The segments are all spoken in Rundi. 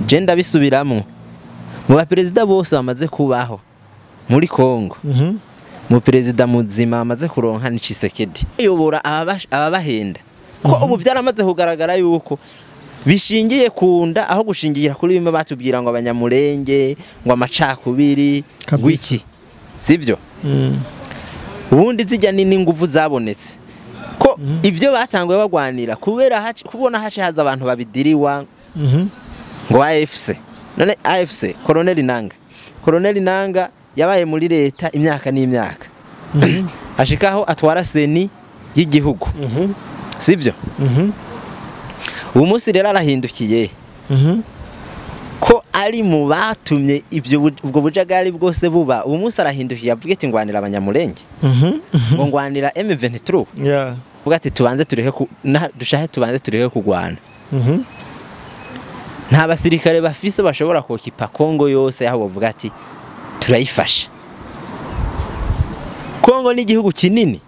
Je ndabisubiramwo, mu baperezida bose bamaze kubaho muri Kongo, mu perezida muzima bamaze kuronka ni Tshisekedi. Yobora ababahenda, ko ubu byaramaze kugaragara yuko bishingiye kunda aho gushingira kuri bimwe batubwira ngo abanyamurenge, ngo amacakubiri, ngo iki, sivyo? Ubundi zijya nini nguvu zabonetse ko ibyo batanguye bagwanira kubera kubona hace haza abantu babidiriwa ngo AFC. None AFC Colonel Nanga yabaye muri leta imyaka n'imyaka, ashikaho atwara seni y'igihugu, sivyo? Ubu munsi rero arahindukiye ko ari mu batumye ibyo ubwo bujagari bwose buba. Ubu munsi arahindukiye avuga ati ngwanira abanyamurenge, ngo ngwanira M23. Avuga ati tubanze tureke, dushahe tubanze tureke kugwana. Nta basirikare bafise bashobora kokipa Kongo yose, aho bavuga ati turayifasha. Kongo ni igihugu kinini,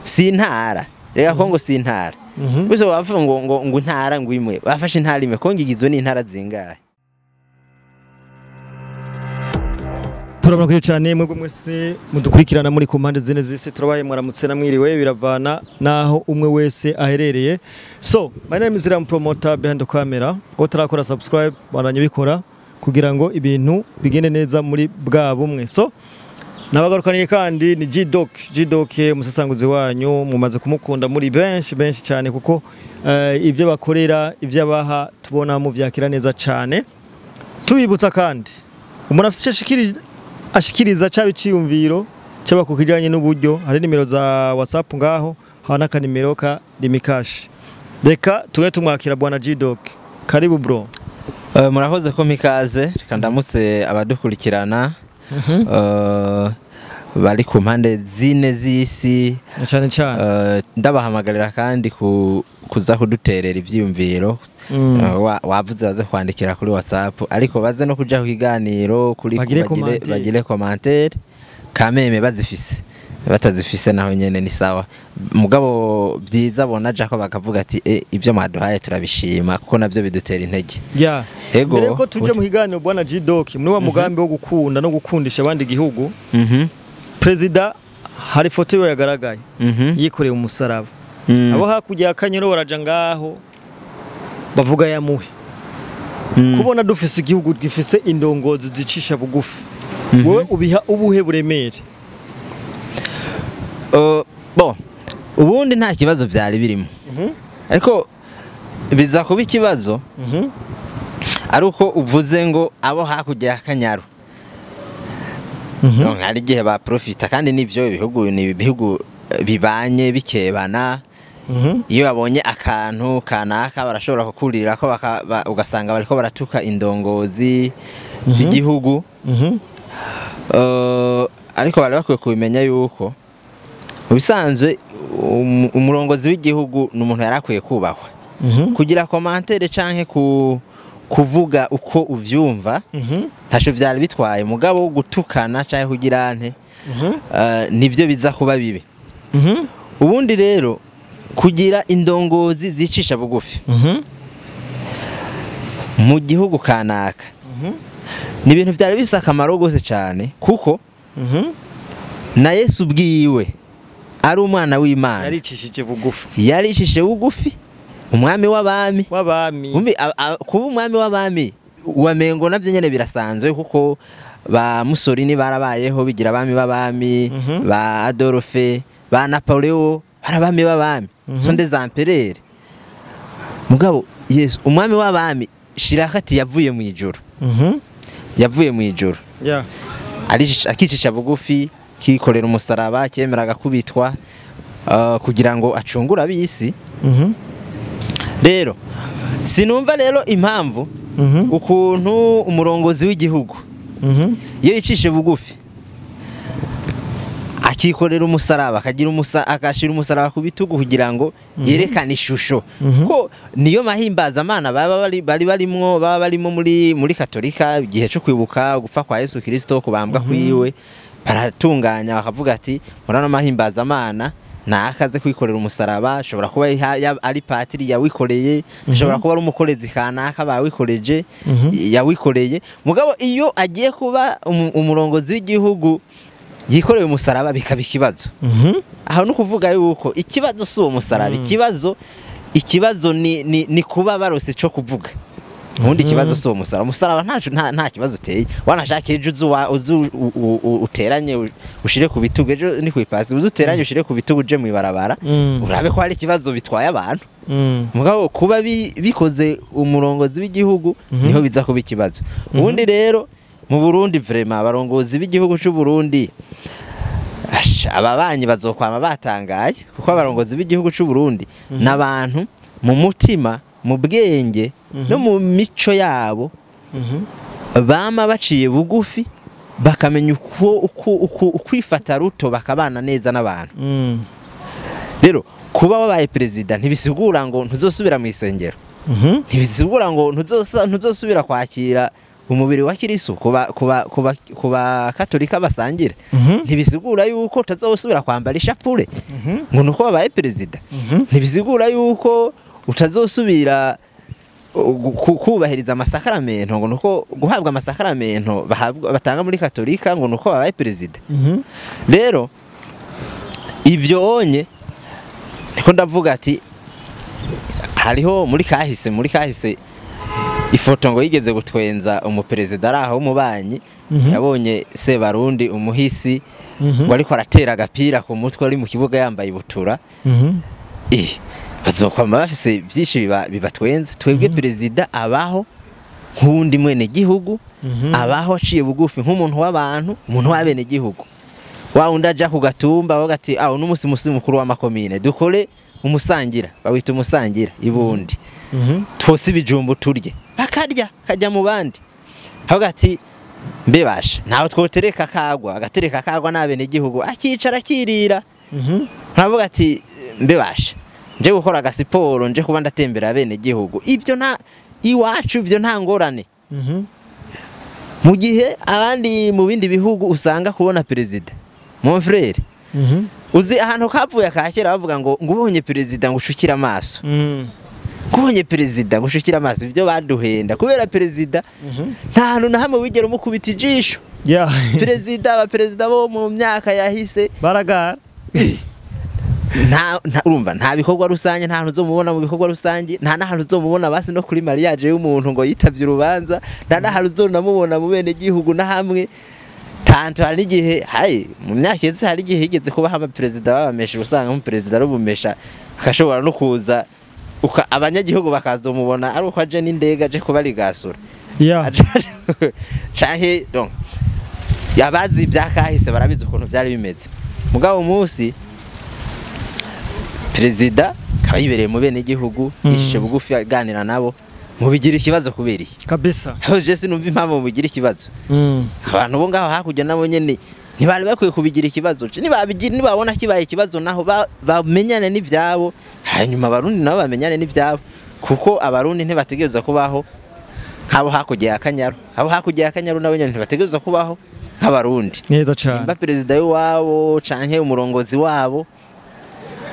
si intara. Rega Kongo si intara. Biso bavuga ngo ngo intara ngo imwe, bafashe intara imwe. Kongo igizwe n'intara zingahe? Turabona cyane mwebwe mwese mudukurikirana muri ku mpande zine z'isi, turabaye mwaramutse namwiriwe, biravana naho umwe wese aherereye. So my name is Ram Promoter behind the camera. Utarakora subscribe baranye bikora kugira ngo ibintu bigende neza muri bwa bumwe. So nabagarukaniye kandi ni G-Doc. G-Doc umusasanguzi wanyu, mumaze kumukunda muri benshi benshi cyane, kuko ibyo bakorera, ibyo abaha tubona mu vyakira neza cyane. Tubibutsa kandi umuntu afite ashikiriza cyaba iciyumviro cyaba kukijanye n'uburyo, hari nimero za WhatsApp ngaho, hari n'akanimero ka Limikash. Reka tuge tumwakira bwana G-Doc. Karibu bro. Murakoze ko mikaze. Reka ndamutse abadukurikirana bari ku mpande zine z'isi cyane cyane. Ndabahamagarira kandi kuza kuduterera ivyiyumviro. Wavuze baze kwandikira kuri WhatsApp, ariko baze no kuja ku kiganiro kuri bagire commentaire kameme bazifise, batazifise naho nyene ni sawa. Mugabo byiza bona jako bakavuga ati ibyo mwaduhaye turabishima, kuko navyo bidutera intege. Ego mbere ko tuje mu kiganiro bwana G-Doc, muri wa mugambi wo gukunda no gukundisha abandi igihugu, Prezida hari foto yo yagaragaye yikoreye umusaraba. Abo hakurya Kanyero baraja ngaho bavuga yamuhe. Kubona dufise igihugu gifise indongozi zicisha bugufi, wowe ubiha ubuhe buremere? Bon, ubundi nta kibazo byari birimo, ariko biza kuba ikibazo ari uko uvuze ngo abo hakurya ya Kanyaru. Hari igihe ba profita, kandi nivyo ibihugu ni ibihugu bibanye bikebana. Iyo babonye akantu kanaka barashobora kukurira ko ugasanga bariko baratuka indongozi z'igihugu. Ariko bari bakwiye kubimenya yuko ubisanzwe umurongozi w'igihugu ni umuntu yarakwiye kubahwa. Kugira commentaire canke kuvuga uko uvyumva ntasho vyari bitwaye, mugabo gutukana canke kugira nte nivyo biza kuba bibi. Ubundi rero kugira indongozi zicisha bugufi mu gihugu kanaka ni ibintu byari bifise akamaro gose cyane, kuko na Yesu ubwiwe ari umwana w'Imana yaricishije bugufi, yaricishije bugufi, umwami w'abami. Kuba umwami w'abami wamengo navyo nyene birasanzwe, kuko ba Mussolini barabayeho bigira abami b'abami, ba Adolphe, ba Napoleon harabami b'abami, sont des empereurs. Mugabo Yesu umwami w'abami shirakati yavuye mu ijuru. Yavuye mu ijuru. Akicisha bugufi, kikorera umusaraba, cyemeraga kubitwa kugira ngo acungure abisi. Rero sinumva rero impamvu ukuntu umurongozi w'igihugu iyo yicishe bugufi akikorera umusaraba, akagira akashira umusaraba ku bitugu kugira ngo yerekane ishusho, ko niyo mahimbaza amana baba bari barimwo, baba barimo muri Katolika igihe cyo kwibuka gupfa kwa Yesu Kristo, kubambwa kwiwe, baratunganya bakavuga ati murano mahimbaza amana Nakaze kwikorera umusaraba, ashobora kuba ari patiri yawikoreye, ashobora kuba ari umukorezi kanaka bawikoreje yawikoreye. Mugabo iyo agiye kuba umurongozi w'igihugu yikoreye umusaraba bikaba ikibazo. Aho no kuvuga yuko ikibazo si uwo musaraba, ikibazo ni kuba barose ico kuvuga. Ubundi ikibazo si uwo musaraba, umusaraba nta kibazo uteye. Wanashaka ejo uzu uteranye ushire ku bitugu, ejo ni kwipasi uzu uteranye ushire ku bitugu uje mu ibarabara, urabe ko hari ikibazo bitwaye abantu. Mugabo kuba bikoze umurongozi w'igihugu niho biza kuba ikibazo. Ubundi rero mu Burundi vraiment abarongozi b'igihugu c'u Burundi ababanyi bazokwama batangaye, kuko abarongozi b'igihugu c'u Burundi n'abantu mu mutima, mu bwenge no mu mico yabo bama baciye bugufi, bakamenya uko ukwifata ruto, bakabana neza n'abantu. Rero kuba wabaye perezida ntibisigura ngo ntuzosubira mu isengero, ntibisigura ngo ntuzosubira kwakira umubiri wa Kristo kuba katolika basangira, ntibisigura yuko utazosubira kwambara ishapure ngo nuko wabaye perezida, ntibisigura yuko utazosubira kubahiriza amasakaramento ngo nuko guhabwa amasakaramento batanga muri katolika ngo nuko wabaye perezida. Rero ivyo onye niko ndavuga ati hariho muri kahise ifoto ngo yigeze gutwenza umuperezida ari aho w'umubanyi, yabonye Sebarundi umuhisi wariko aratera agapira ku mutwe ari mu kibuga yambaye ibutura. Bazokwama bafise byinshi bibatwenza. Twebwe perezida abaho nk'uwundi mwene gihugu, abaho aciye bugufi nk'umuntu w'abantu, umuntu w'abene gihugu. Wa wundi aja ku gatumba avuga ati aho n'umusi mukuru w'amakomine dukore umusangira, bawita umusangira ibundi, twose ibijumbu turye, bakarya kajya mu bandi. Avuga ati mbebasha ntaho twotereka kagwa, agatereka kagwa n'abene gihugu akicara akirira. Nkavuga ati mbebasha nje gukora agasiporo, nje kuba ndatembera abene gihugu, ibyo nta iwacu, ibyo nta ngorane. Mu gihe abandi mu bindi bihugu usanga kubona perezida mon frère, uzi ahantu kavuye akakera bavuga ngo ngubonye perezida ngo ushukire amaso, ngubonye perezida ngo ushukire amaso, ibyo baduhenda kubera perezida nta hantu na hamwe wigera umukubita ijisho. Perezida abaperezida bo mu myaka yahise baragara nta urumva nta bikorwa rusange, nta hantu uzomubona mu bikorwa rusange, nta n'ahantu uzomubona basi no kuri mariage y'umuntu ngo yitavye urubanza, nta n'ahantu uzonamubona mu bene gihugu na hamwe. Tanto hari igihe hayi mu myaka yeze hari igihe higeze kuba haba perezida babamesha, usanga mu perezida arubumesha akashobora no kuza abanyagihugu bakazomubona ari uko aje n'indege aje kubarigasura. Canke donc yabazi ibyakahise barabizi ukuntu byari bimeze. Mugabo umunsi perezida akaba yibereye mu bene gihugu, yishishe bugufi aganira nabo, mubigira ikibazo kubera iki? Kabisa. Aho je sinumva impamvu mubigira ikibazo. Abantu bo ngaho hakurya nabo nyene ntibari bakwiye kubigira ikibazo. Nibabigira nibabona kibaye ikibazo naho bamenyane n'ivyabo, hanyuma abarundi nabo bamenyane n'ivyabo, kuko abarundi ntibategerezwa kubaho nk'abo hakurya ya Kanyaru. Abo hakurya ya Kanyaru nabo nyene ntibategerezwa kubaho nk'abarundi. Neza cyane. Nimba perezida wabo canke umurongozi wabo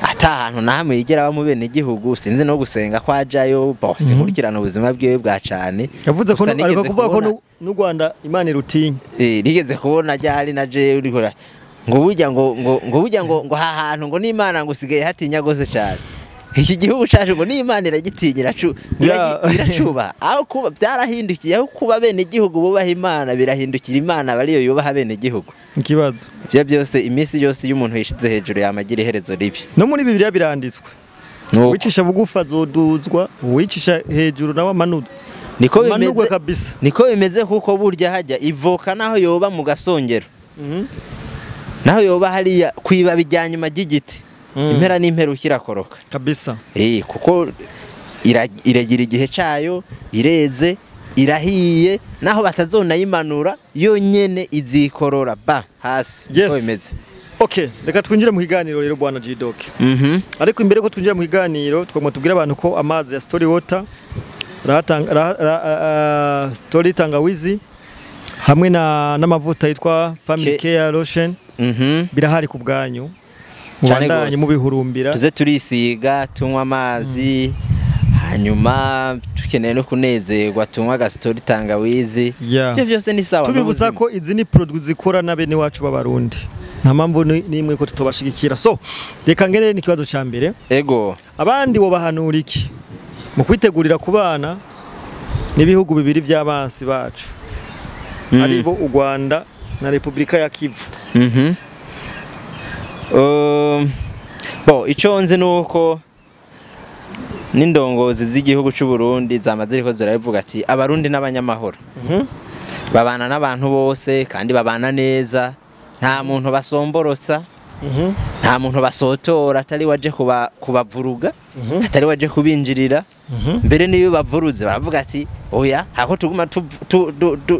ata hantu na hamwe yigera mu bene gihugu, sinzi no gusenga kwajayo, bose nkurikirana ubuzima bwiwe bwa cane. Yavuze ko ariko kuvuga ko n'u Rwanda Imana irutinya. Nigeze kubona ryari na je urikora ngo burya ngo burya ngo ha hantu ngo n'Imana ngo usigaye hatinya gose cyane. Iki gihugu caje ngo n'Imana iragitinyira iracuba. Aho kuba byarahindukiye, aho kuba bene gihugu bubaha Imana birahindukira Imana bariyo yubaha bene gihugu. Ikibazo. Ibyo byose iminsi yose y'umuntu yishize hejuru yamagira iherezo ribi. No muri Bibiliya biranditswe. Uwicisha bugufa azoduzwa, uwicisha hejuru nawe amanurwe. Niko bimeze kabisa. Niko bimeze kuko burya hajya ivoka naho yoba mu gasongero. Naho yoba hariya kwiba bijyanyuma ry'igiti. Impera n'impera ukirakoroka kabisa. Kuko iragira igihe cayo, ireze, irahiye, naho batazonayimanura yonyene izikorora ba hasi. Niko bimeze. Okay, reka twinjire mu kiganiro rero bwana G-Dog. Ariko imbere ko twinjira mu kiganiro twagomba tubwira abantu ko amazi ya Story Water, Story Tangawizi hamwe n'amavuta yitwa Family Care Lotion birahari ku bwanyu. Mubandanye mubihurumbira. Tuze turisiga, tunywa amazi, hanyuma dukeneye no kunezerwa, tunywa agastori tangawizi. Ibyo byose ni sawa. Tubibutsa ko izi ni produit zikora na bene wacu b'abarundi. Nta mpamvu nimwe ko tutobashigikira. So reka ngene ni kibazo ca mbere. Ego. Abandi wo bahanura iki mu kwitegurira kubana n'ibihugu bibiri by'abansi bacu, aribo u Rwanda na Republika ya Kivu? Bo ico nzi nuko n'indongozi z'igihugu c'u Burundi zamaze riko ziravuga ati abarundi n'abanyamahoro. Babana n'abantu bose kandi babana neza, nta muntu basomborotsa, nta muntu basotora atari waje kubavuruga, atari waje kubinjirira. Mbere niyo bavuruze baravuga ati oya, hako tuguma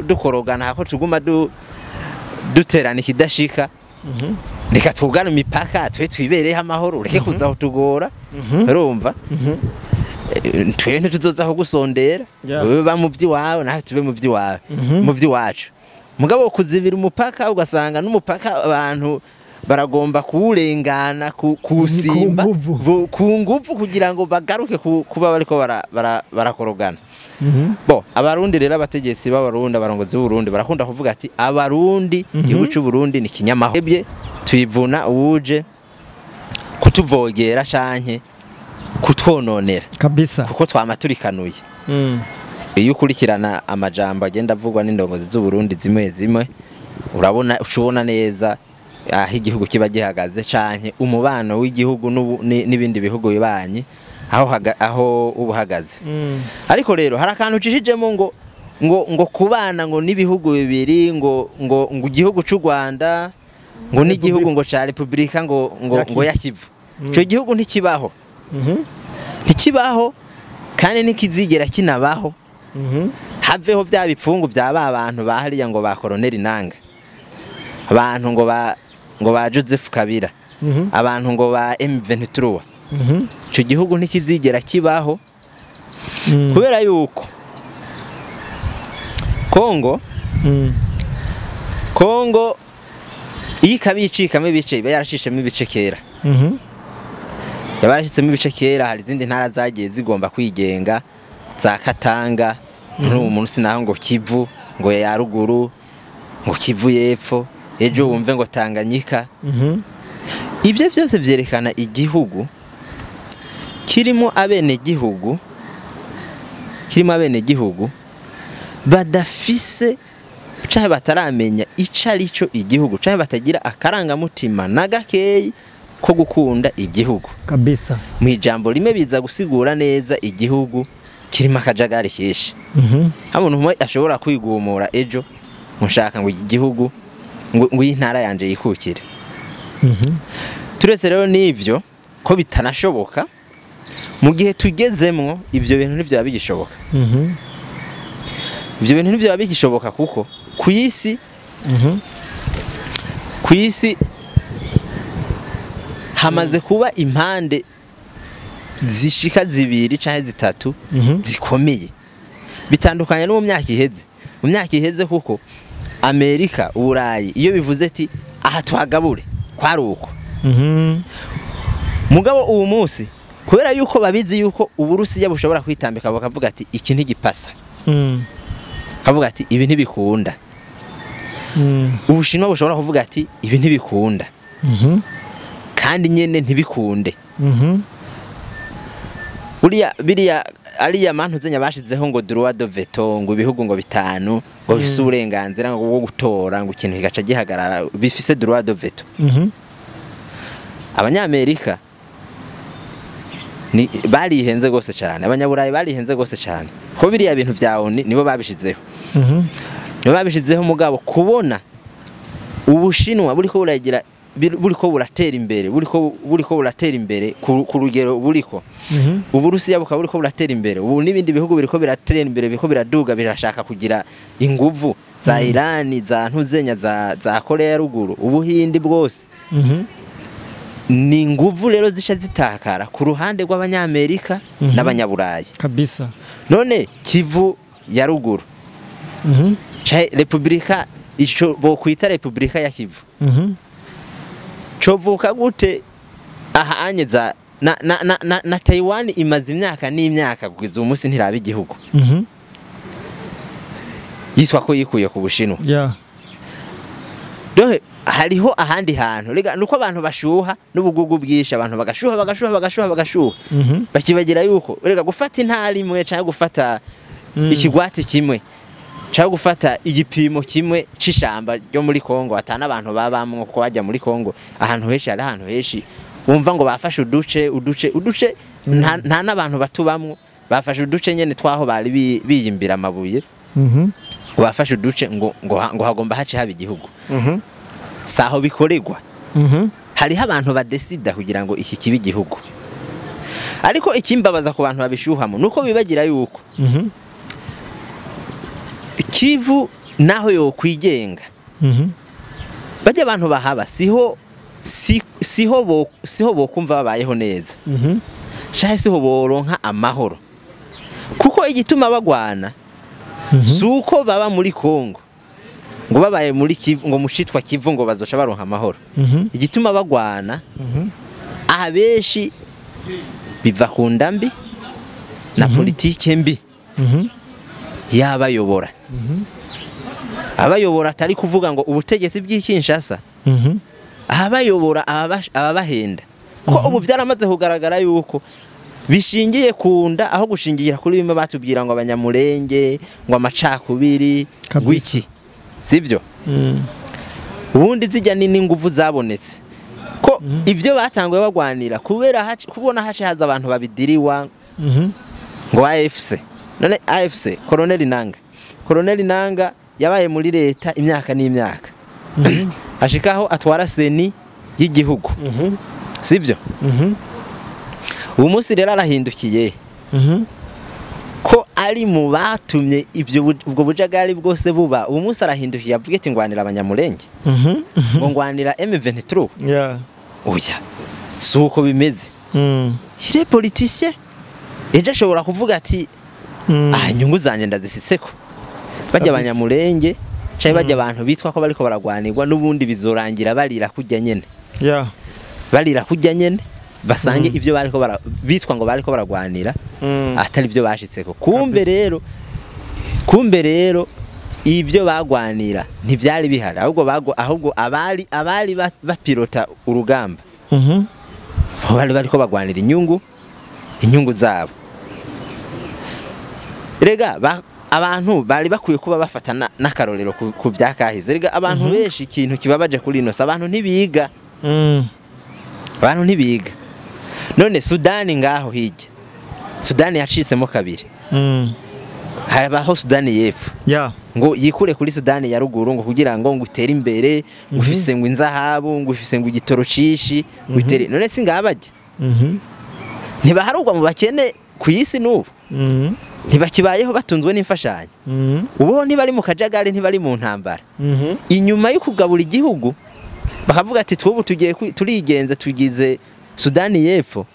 dukorogana, hako tuguma duterana ikidashika, reka twugane imipaka twe twibereho amahoro, ureke kuza aho tugora. Urumva twe ntituzoza aho gusondera, wewe ba mu by'iwawe nawe tube mu by'iwawe, mu by'iwacu. Mugabo kuzibira umupaka ugasanga n'umupaka abantu baragomba kuwurengana, kuwusimba ku nguvu kugira ngo bagaruke kuba bariko barakorogana. Bo abarundi rero, abategetsi b'abarundi, abarongozi b'Uburundi barakunda kuvuga ati abarundi, igihugu c'u Burundi ni kinyamahoro, tuyivuna uwuje kutuvogera canke kutwononera kabisa, kuko twama turikanuye. Iyo ukurikirana amajambo agenda avugwa n'indongozi z'u Burundi zimwe zimwe, urabona ucubona neza aho igihugu kiba gihagaze canke umubano w'igihugu n'ibindi bihugu bibanye aho ubuhagaze. Ariko rero hari akantu ucishijemo ngo ngo ngo kubana ngo n'ibihugu bibiri, ngo ngo ngo igihugu c'u Rwanda ngo n'igihugu ngo ca Republika ngo ngo ngo ya Kivu. Ico gihugu ntikibaho. Ntikibaho kandi ntikizigera kinabaho. Haveho bya bipfungu bya ba bantu bahariya ngo ba Colonel Nanga, abantu ngo ba Joseph Kabila, abantu ngo ba M23. Ico gihugu ntikizigera kibaho. Kubera yuko Kongo Kongo ikabicikamo ibice, iba yarashishemo ibice kera. Yabarashitsemo ibice kera, hari izindi ntara zagiye zigomba kwigenga za Katanga, n'ubu munsi naho ngo Kivu ngo ya ruguru, ngo Kivu y'epfo, ejo wumve ngo Tanganyika. Ibyo byose byerekana igihugu kirimo abenegihugu, kirimo abenegihugu badafise canke bataramenya ico arico igihugu, canke batagira akarangamutima na gakeyi ko gukunda igihugu kabisa. Mu ijambo rimwe biza gusigura neza igihugu kirimo akajagari kenshi. Umuntu umwe ashobora kwigumura ejo mushaka ngo igihugu ngo intara yanje yikukire. Turetse rero n'ivyo ko bitanashoboka mu gihe tugezemwo, ivyo bintu ntivyaba bigishoboka. Ivyo bintu ntivyaba bigishoboka kuko ku isi, ku isi hamaze kuba impande zishika zibiri canke zitatu zikomeye, bitandukanye no mu myaka iheze. Mu myaka iheze kuko Amerika, Uburayi iyo bivuze ati aha tuhagabure kwari uko. Mugabo uwo munsi kubera yuko babizi yuko Uburusiya bushobora kwitambika bakavuga ati iki ntigipasa, kavuga ati ibi ntibikunda. Ubushinwa bushobora kuvuga ati ibi ntibikunda, kandi nyene ntibikunde. Buriya biriya ariya mantu zenya bashizeho ngo droit de veto, ngo ibihugu ngo bitanu ngo bifise uburenganzira ngo bwo gutora ngo ikintu kigaca gihagarara, bifise droit de veto. Abanyamerika ni barihenze gose cyane, abanyaburayi barihenze gose cyane, ko biriya bintu bya ONU nibo babishizeho. Nibo babishizeho. Mugabo kubona Ubushinwa buriko buragira, buriko buratera imbere, buriko buratera imbere ku rugero buriko, Uburusiya bukaba buriko buratera imbere, ubu n'ibindi bihugu biriko biratera imbere, biriko biraduga, birashaka kugira inguvu za Irani, za ntuzenya, za Korea ya ruguru, Ubuhindi bwose. Ni inguvu rero zisha zitakara ku ruhande rw'abanyamerika n'abanyaburayi kabisa. None Kivu ya ruguru, Republika ico bokwita Republika ya Kivu, covuka gute? Aha anyeza na Taiwan imaze imyaka n'imyaka kugeza uyu munsi ntiraba igihugu. Yiswa ko yikuye ku Bushinwa. Dohe hariho ahandi hantu rega nuko abantu bashuha n'ubugugu bwisha, abantu bagashuha bagashuha bagashuha bagashuha, bakibagira yuko rega gufata intara imwe cyangwa gufata ikigwati kimwe cyangwa gufata igipimo kimwe c'ishamba ryo muri Kongo, atana abantu babamwo kuko bajya muri Kongo ahantu henshi, hari ahantu henshi wumva ngo bafashe uduce uduce uduce, nta n'abantu batubamwo, bafashe uduce nyene twaho bari biyimbira amabuye, bafashe uduce ngo hagomba hace haba igihugu. Saho bikoregwa. Hariho abantu badesida kugira ngo iki kibe igihugu. Ariko ikimbabaza ku bantu babishuhamo nuko bibagira yuko Kivu naho yo kwigenga, bajya abantu bahaba siho siho bokumva babayeho neza, shahe siho boronka amahoro, kuko igituma bagwana suko baba muri Kongo ngo babaye muri Kivu, ngo mucitwa Kivu ngo bazoca baronka amahoro. Igituma bagwana abeshi biva ku ndambi na politike mbi yabayobora. Abayobora atari kuvuga ngo ubutegetsi bw'Ikinshasa, abayobora ababahenda, ko ubu byaramaze kugaragara yuko bishingiye kunda aho gushingira kuri bimwe batubwira ngo abanyamurenge ngo amacakubiri gwiki, sivyo? Ubundi zijya nini nguvu zabonetse ko ibyo batanguye bagwanira kubera kubona hace haza abantu babidiriwa ngo AFC. None AFC Colonel Nanga, Colonel Nanga yabaye muri leta imyaka n'imyaka, ashikaho atwara seni y'igihugu, sivyo? Ubu munsi rero arahindukiye ko ari mu batumye ibyo ubwo bujagari bwose buba. Ubu munsi arahindukiye avuga ati ngwanira abanyamurenge, ngo ngwanira M23. Oya, si uko bimeze. Il est politicien, ejo ashobora kuvuga ati ah, inyungu zanje ndazisitseko, bajya abanyamurenge cyangwa bajya abantu bitwa ko bariko baragwanirwa, n'ubundi bizorangira barira kujya nyene. Barira kujya nyene basange ibyo bariko bitwa ngo bariko baragwanira atari byo bashitseko. Kumbe rero ibyo bagwanira ntibyari bihari, ahubwo abari bapilota urugamba bari bariko bagwanira inyungu zabo. Rega abantu bari bakwiye kuba bafata n'akarorero ku byakahize. Rega abantu benshi ikintu kibabaje kuri ino abantu ntibiga. Abantu ntibiga. None Sudani ngaho hirya, Sudani yacitsemo kabiri. Habaho Sudani y'epfo ngo yikure kuri Sudani ya ruguru ngo kugira ngo utere imbere, ngo ufise ngo inzahabu, ngo ufise ngo igitoro cishi, ngo utere. None singabajya ntibaharugwa mu bakene ku isi n'ubu, ntibakibayeho batunzwe n'imfashanyo. Ubu ntibari mu kajagari, ntibari mu ntambara. Inyuma yo kugabura igihugu bakavuga ati twubu tugiye turigenze tugize Sudani y'epfo.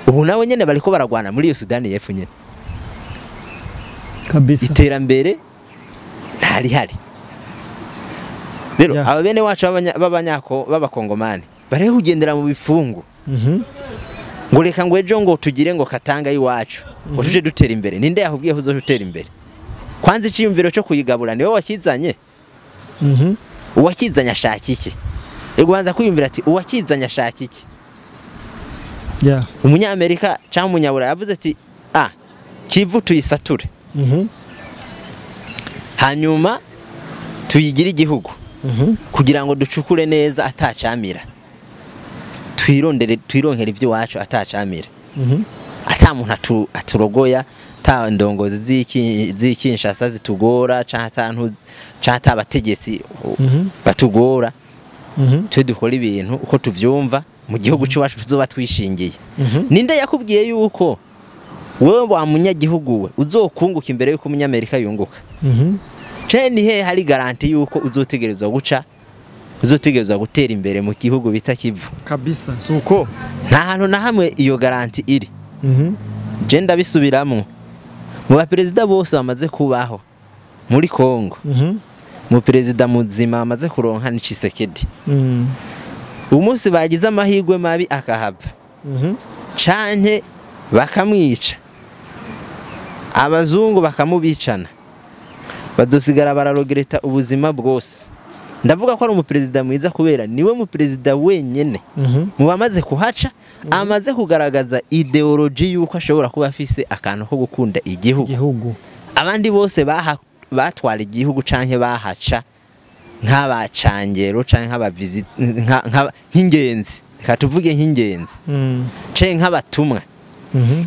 Ubu nawe nyene bariko baragwana muri iyo Sudani y'epfo nyene. Kabisa. Iterambere ntari hari. Rero aba bene wacu b'abanyako b'abakongomani bari kugendera mu bifungu. Ngo reka ngo ejo ngo tugire ngo katanga iwacu, ngo tuje dutera imbere. Ninde yakubwiye ko uzotera imbere? Kwanza iciyumviro cyo kuyigabura niwe wakizanye. Uwakizanye ashaka iki? Igubanza kwiyumvira ati uwakizanye ashaka iki? Umunyamerika cyangwa umunyabura yavuze ati ah, Kivu tuyisature, hanyuma tuyigire igihugu kugira ngo ducukure neza atacamira, twirondere twironkera ibyo wacu atacamira, ata muntu aturogoya, ta ndongozi z'ikinshasa zitugora, canke abategetsi batugora. Twe dukora ibintu uko tuvyumva mu gihugu cyacu tuzoba twishingiye. Ninde yakubwiye yuko wewe wa munyagihugu we uzokunguka imbere yuko umunyamerika yunguka? Cene ni he hari garanti yuko uzotegerezwa guca, uzotegerezwa gutera imbere mu gihugu bita Kivu? Kabisa, suko nta hantu na hamwe iyo garanti iri. Je ndabisubiramwo, mu baperezida bose bamaze kubaho muri Kongo, mu perezida muzima amaze kuronka ni Tshisekedi. Umunsi bagize amahirwe mabi akahava, canke bakamwica, abazungu bakamubicana, bazosigara bararogereta ubuzima bwose. Ndavuga ko ari umuperezida mwiza kubera niwe muperezida wenyene mu bamaze kuhaca amaze kugaragaza ideology yuko ashobora kuba afise akantu ko gukunda igihugu. Abandi bose batwara igihugu canke bahaca nk'abacangero canke nk'abavisit nk'ingenzi, reka tuvuge nk'ingenzi canke nk'abatumwa.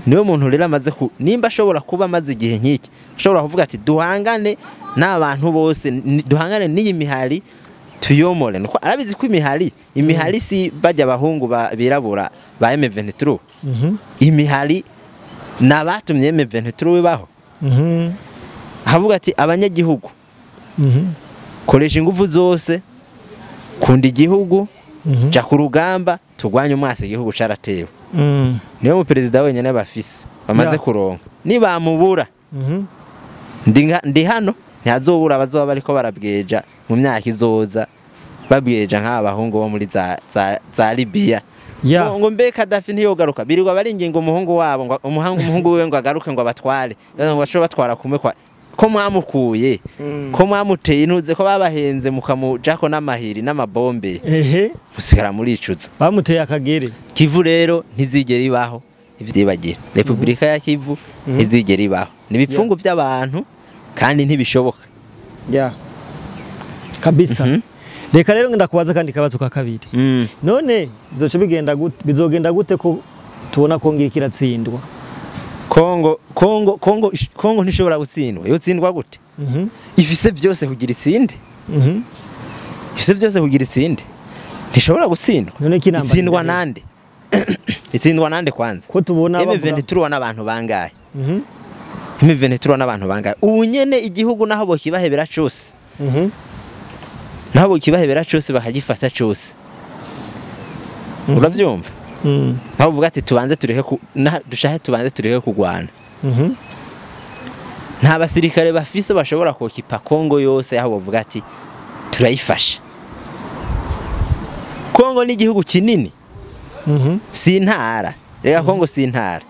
Niwe muntu rero amaze nimba ashobora kuba amaze igihe nk'iki ashobora kuvuga ati duhangane n'abantu bose, duhangane n'iyi mihari tuyomore. Nuko arabizi ko imihari si bajya abahungu birabura ba M23. Imihari nabatumye M23 baho. Avuga ati abanyagihugu koresha ingufu zose, kunda igihugu, ja ku rugamba turwanye umwasi igihugu caratewe. Niwe mu perezida wenyene bafise bamaze kuronka. Nibamubura ndi hano ntihazobura abazoba bariko barabweja mu myaka izoza, babweja nk'aba bahungu bo muri za Libya. Ngo mbe Gaddafi ntiyogaruka, birirwa baringinga umuhungu wabo ngo umuhungu wiwe ngo agaruke ngo abatware, ngo bashobora batwara kumwe kwa ko mwamukuye, ko mwamuteye intuze, ko babahenze mukamujako n'amahiri n'amabombe, musigara muricuza. Bamuteye akagere. Kivu rero ntizigera ibaho, ivyibagira. Republika ya Kivu ntizigera ibaho. Ni ibipfungu by'abantu kandi ntibishoboka. Kabisa. Reka rero ndakubaza kandi kabazo ka kabiri. None bizoca bigenda gute, bizogenda gute ko tubona ko ngira kiratsindwa? Kongo ntishobora gutsindwa. Yotsindwa gute? Ifise byose kugira itsinde. Ifise byose kugira itsinde. Ntishobora gutsindwa. Itsindwa nande? Itsindwa nande kwanza? Ko tubona M23 n'abantu bangahe? M23 n'abantu bangahe? Ubu nyene igihugu naho bokibahebera cyose. Naho bokibahebera cyose bakagifata cyose. Uravyumva? Aho uvuga ati tubanze tureke dushahe tubanze tureke kugwana. Nta basirikare bafise bashobora kokipa Kongo yose aho bavuga ati turayifashe. Kongo ni igihugu kinini. Si intara. Rega Kongo si intara.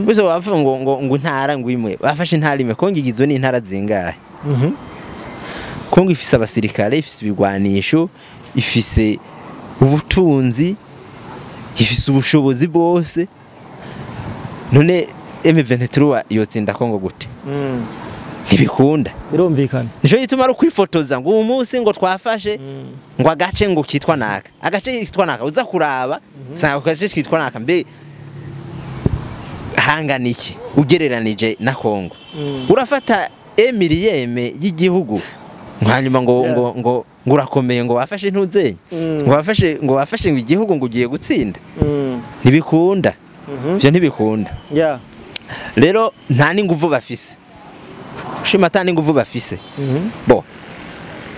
Bizo bavuga ngo ngo intara ngo imwe. Bafashe intara imwe. Kongo igizwe n'intara zingahe? Kongo ifise abasirikare, ifise ibigwanisho, ifise ubutunzi, ifise ubushobozi bwose. None M23 yotsinda Kongo gute? Ntibikunda. Birumvikana. Nico gituma ari kwifotoza ngo uyu munsi ngo twafashe ngo agace ngo kitwa naka. Agace kitwa naka uza kuraba usanga agace kitwa naka mbe hangana iki ugereranije na Kongo. Urafata emiliyeme y'igihugu hanyuma ngo ngo ngo urakomeye ngo wafashe ntuzenye, ngo wafashe ngo igihugu ngo ugiye gutsinda. Ntibikunda. Ivyo ntibikunda. Rero nta n'inguvu bafise. Shima ata n'inguvu bafise. Bo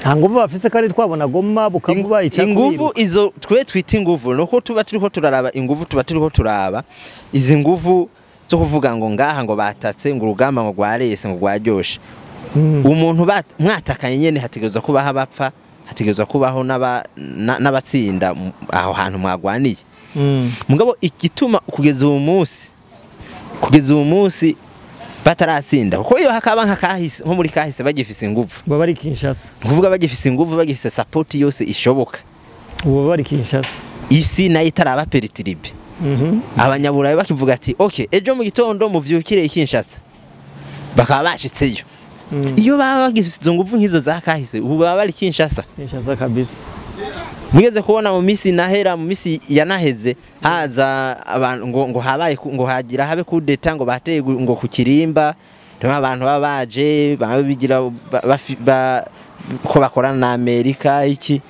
nta nguvu bafise kandi twabona Goma Bukavu icya inguvu izo twe twita inguvu nuko tuba turiko turaraba inguvu, tuba turiko turaba izi nguvu zo kuvuga ngo ngaha ngo batatse ngo urugamba ngo rwarese ngo rwaryoshe. Umuntu mwatakanye nyene hategerezwa kubaho abapfa, hategerezwa kubaho n'abatsinda aho hantu mwagwaniye. Mugabo igituma kugeza uyu munsi bataratsinda, kuko iyo hakaba nka kahise nko muri kahise bagifise inguvu, ngo bari Kinshasa, kuvuga bagifise inguvu, bagifise support yose ishoboka, ubu bari Kinshasa, isi nayo itaraba peritiribe. Abanyaburayi bakivuga ati okay ejo mu gitondo muvyukire Kinshasa, bakaba bashitseyo. Iyo baba bagifise izo nguvu nk'izo za kahise ubu baba bari Kinshasa. Kinshasa kabisa. Mugeze kubona mu misi nahera, mu misi yanaheze haza abantu ngo habaye ngo hagira habe kudeta ngo bateye ngo kukirimba, niho abantu baba baje babigira ko bakorana na Amerika iki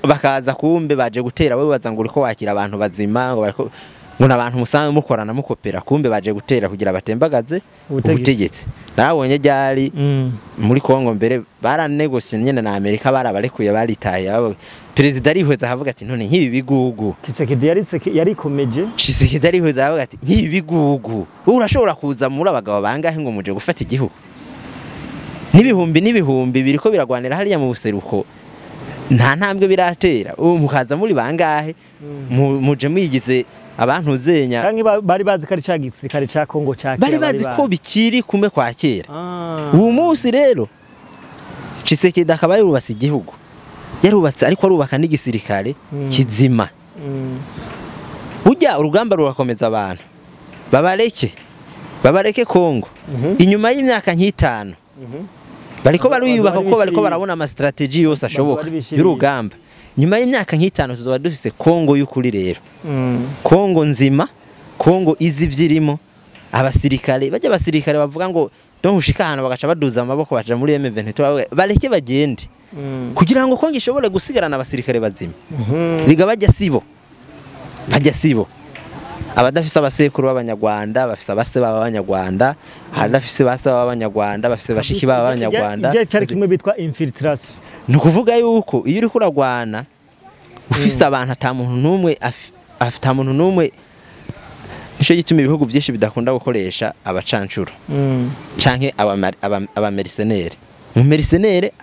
bakaza kumbe baje gutera, wewe baza ngo uriko wakira abantu bazima ngo bariko ngo nabantu musanzwe mukorana mukopera, kumbe baje gutera kugira batembagaze ubutegetsi. Nabonye ryari muri Kongo mbere baranegosiye nyene na Amerika, barabarekuye baritaye. Perezida arihweza avuga ati none nk'ibi bigugu. Tshisekedi yarikomeje. Tshisekedi arihweza avuga ati nk'ibi bigugu urashobora kuza muri abagabo bangahe ngo muje gufata igihugu? N'ibihumbi n'ibihumbi biriko biragwanira hariya mu buseruko. Nta ntambwe biratera. Ubu mukaza muri bangahe, muje mwigize abantu zenya. Canke bari bazi ko ari ca gisirikare ca Kongo ca kera? Bari bazi ko bikiri kumwe kwa kera. Ubu munsi rero Tshisekedi akaba yarubatse igihugu, yarubatse ariko arubaka n'igisirikare kizima. Burya urugamba rurakomeza abantu, babareke Kongo. Inyuma y'imyaka nk'itanu bariko bariyubaka, kuko bariko barabona ama strategy yose ashoboka y'urugamba. Nyuma y'imyaka nk'itanu tuzoba dufise Kongo y'ukuri rero, Kongo nzima, Kongo izi ivyirimo. Abasirikare bajya, abasirikare bavuga ngo donc ushika ahantu bagaca baduza amaboko baja muri M23, bareke bagende kugira ngo Kongo ishobore gusigarana abasirikare bazima. Riga bajya sibo, bajya sibo abadafise abasekuru b'abanyarwanda bafise abase b'abanyarwanda, abadafise base b'abanyarwanda bafise bashiki b'abanyarwanda. Ijya cyari kimwe bitwa infiltration. Ni ukuvuga yuko iyo uriko uragwana ufise abantu ata muntu n'umwe ata muntu n'umwe. Nico gituma ibihugu byinshi bidakunda gukoresha abacancuro canke abamercenaire. Umumercenaire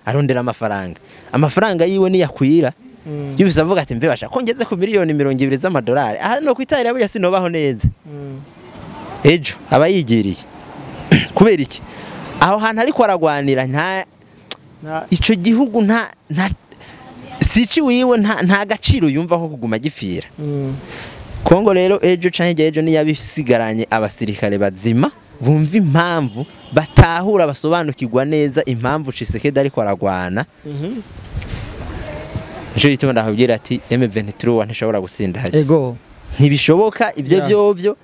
arondera amafaranga, amafaranga yiwe niyakwira yubise avuga ati mbe basha ko ngeze ku miliyoni 20 z'amadolari aha no kwitarira burya sinobaho neza. Ejo aba yigiriye. Kubera iki? Aho hantu ariko aragwanira nta ico gihugu nta sici wiwe, nta gaciro yumva ko kuguma gipfira. Kongo rero ejo canke ejo niyabisigaranye abasirikare bazima bumva impamvu, batahura, basobanukirwa neza impamvu Tshisekedi ariko aragwana. Nico gituma ndakubwira ati M23 ntishobora gutsinda hajya. Ntibishoboka ibyo byovyo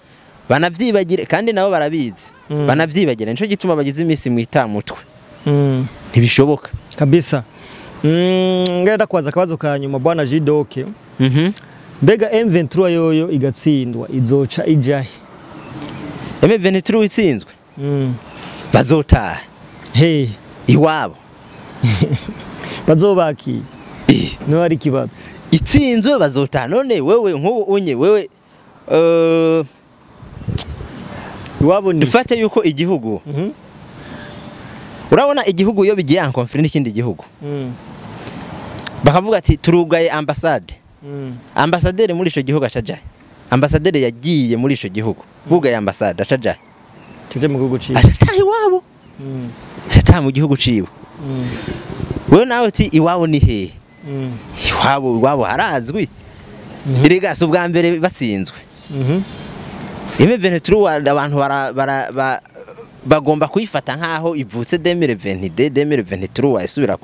banavyibagire, kandi nabo barabizi. Banavyibagire, nico gituma bagize imisi mu itamutwe. Ntibishoboka. Kabisa. Ngenda kwaza akabazo ka nyuma, bwana Jidoke. Mbega M23 yoyo igatsindwa izoca ijahe? M23 itsinzwe bazotaha. Hey. Iwabo. Bazobaki. No ari kibazo. Itsinzwe bazotaha. None wewe nk'ubu unye wewe iwabo ni dufate yuko igihugu, urabona igihugu iyo bigiye en conflit n'ikindi gihugu, bakavuga ati turugaye ambassade, ambasaderi muri ico gihugu acajahe? Ambasaderi yagiye muri ico gihugu bugaye ambassade acajahe? Tuje mu gihugu ciwe. Acataha iwabo. Acataha mu gihugu ciwe. Wewe nawe uti iwabo ni hehe? Iwabo harazwi. Erega si ubwa mbere batsinzwe. M23 abantu bagomba kuyifata nkaho ivutse 2022, 2023 isubira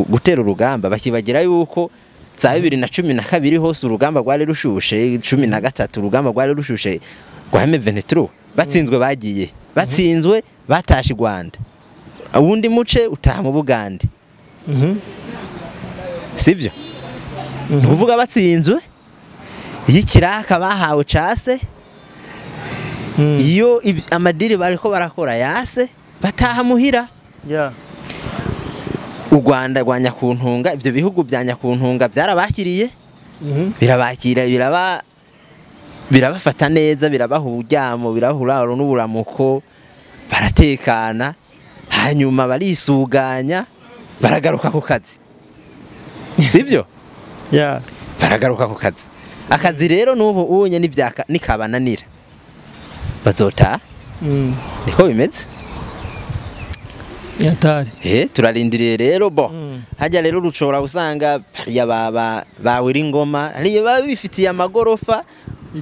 gutera urugamba, bakibagira yuko za 2012 hose urugamba rwari rushushe, 13 urugamba rwari rushushe rwa M23. Batsinzwe bagiye, batsinzwe batashe Rwanda, uwundi muce utaha mu Bugande. Sivyo? Ni ukuvuga batsinzwe iyo ikiraka bahawe case, iyo amadiri bariko barakora yase, bataha muhira. U Rwanda rwa Nyakuntunga, ivyo bihugu bya Nyakuntunga byarabakiriye, birabakira, birabafata neza, birabaha uburyamo, birabaha uraro n'uburamuko, baratekana, hanyuma barisuganya, baragaruka ku kazi. Sivyo? Baragaruka ku kazi. Akazi rero n'ubu unye nivyaka nikabananira bazotaha. Niko bimeze. Yatari. Turarindiriye rero bo. Hajya rero rushobora gusanga hariya ba bawira ingoma, hariya baba bifitiye amagorofa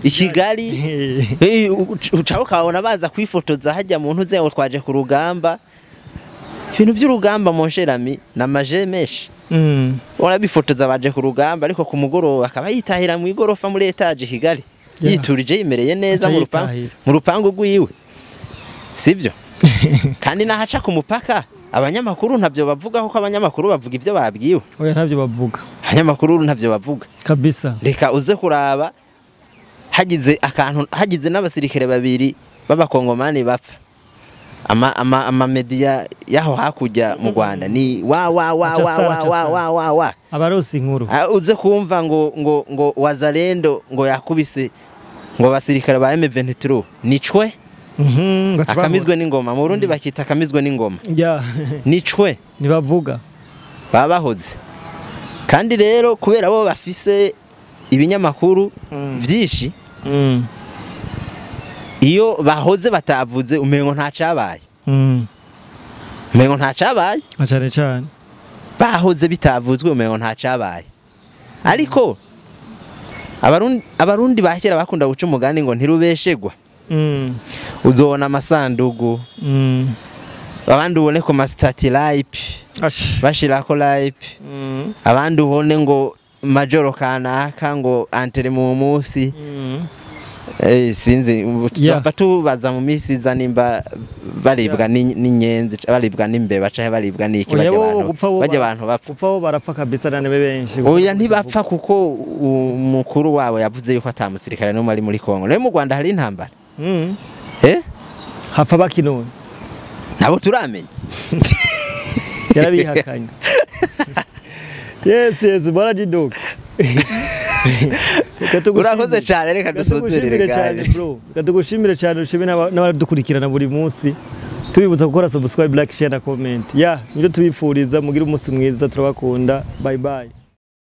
i Kigali. Ucaho ukabona baza kwifotoza hajya mu ntuze ngo twaje ku rugamba. Ibintu by'urugamba mon cher ami na maje menshi. Urabifotoza baje ku rugamba, ariko ku mugoroba akaba yitahira mu igorofa muri etage Kigali. Yiturije yimereye neza Aca mu rupangu, yitahira. mu rupangu rwiwe. Sivyo? Kandi nahaca ku mupaka abanyamakuru ntabyo bavuga, kuko abanyamakuru bavuga ibyo babwiwe. Oya, ntabyo bavuga. Abanyamakuru ntabyo bavuga. Kabisa. Reka uze kuraba hagize akantu, hagize n'abasirikare babiri b'abakongomani bapfa, ama media yaho hakurya mu Rwanda ni wa wa wa Aca wa sara, wa aca wa sara. wa wa wa Abarosi inkuru. Ah, uze kumva ngo Wazalendo ngo yakubise ngo abasirikare ba M23 nicwe. Baca Akamizwe n'ingoma, mu Burundi bakita akamizwe n'ingoma. Ya. Nicwe. Ntibavuga. Baba bahoze. Kandi rero kubera bo bafise ibinyamakuru vyinshi, iyo bahoze batavuze umengo nta cabaye. Umengo nta cabaye. Cyane cyane. Bahoze bitavuzwe umengo nta cabaye. Ariko Abarundi ba kera bakunda guca umugani ngo ntirubeshegwa. Uzobona amasandugu, abandi ubone ku ma status RIP, Ash. bashirako RIP, abandi ubone ngo majoro kanaka ngo enterré mu musi. Sinzi tuzopfa tubaza mu misi iza nimba baribwa n'inyenzi, baribwa n'imbeba canke baribwa n'iki. Oya, barya bo abantu gupfa bo barya abantu bapfa. Gupfa bo barapfa kabisa nane benshi. Oya, ntibapfa kuko umukuru wabo yavuze yuko ata musirikare n'umwe ari muri Kongo. Nayo mu Rwanda hari intambara. Eh. Hapfa bakinone? Nabo turamenya. Yarabihakanye. Yes, bora jidoka. Urakoze cyane, reka dusuzerere. Tugushimire cyane, bro. Reka tugushimire cyane, ushime n'abadukurikirana buri munsi. Tubibutsa gukora subscribe, like, share na comment. Ya, nibyo tubifuriza, mugire umunsi mwiza, turabakunda. Bye bye.